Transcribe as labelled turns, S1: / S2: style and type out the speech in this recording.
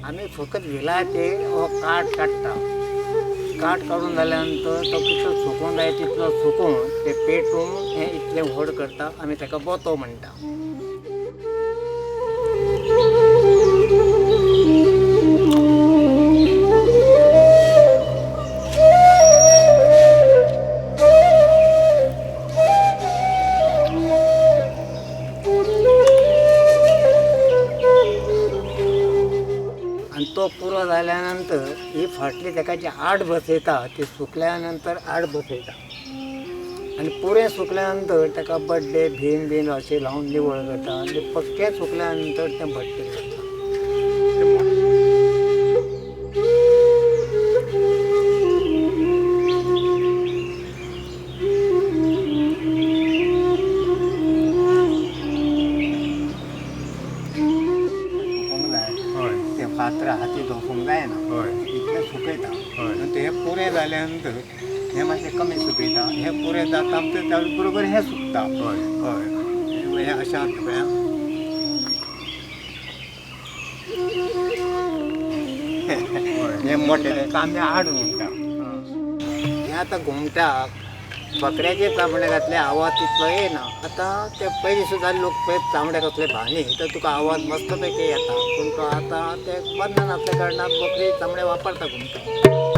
S1: आमी फकत विलाचेर हो काट काडटा. काट काडून जाल्या नंतर तो कितलो सुकूंक जाय तितलो सुकोवन ते पेटोवन हें इतलें व्हड करता. आमी ताका बोतो म्हणटा. आनी तो पुरो जाल्या नंतर ही फाटली ताका जी आड बसयता ती सुकल्या नंतर आड बसयता आनी पुरें सुकल्या नंतर ताका बड्डे भीम बीन अशें लावन निवळ करता आनी पक्कें सुकल्या नंतर तें भट्टेर घालता. सुकूंक जाय ते फातर हाती धोसूंक जायना इतलें सुकयता. नंतर हें पुरें जाल्या नंतर हें मातशें कमी सुकयता. हें पुरें जाता म्हणटकीर त्या बरोबर हें सुकता. हय हें अशें आसता पळय. हें मोटें ताका आमी आड म्हणटा. हें आतां घुमटाक बकऱ्याचे चामडे घातले आवाज तितलो येना. आतां ते पयलीं सुद्दां लोक पळय चामडे कसले भानी तर तुका आवाज मस्त पैकी येता. पूण तो आतां ते बंद नासल्या कारणान बकरी चामडे वापरता घुमटाक.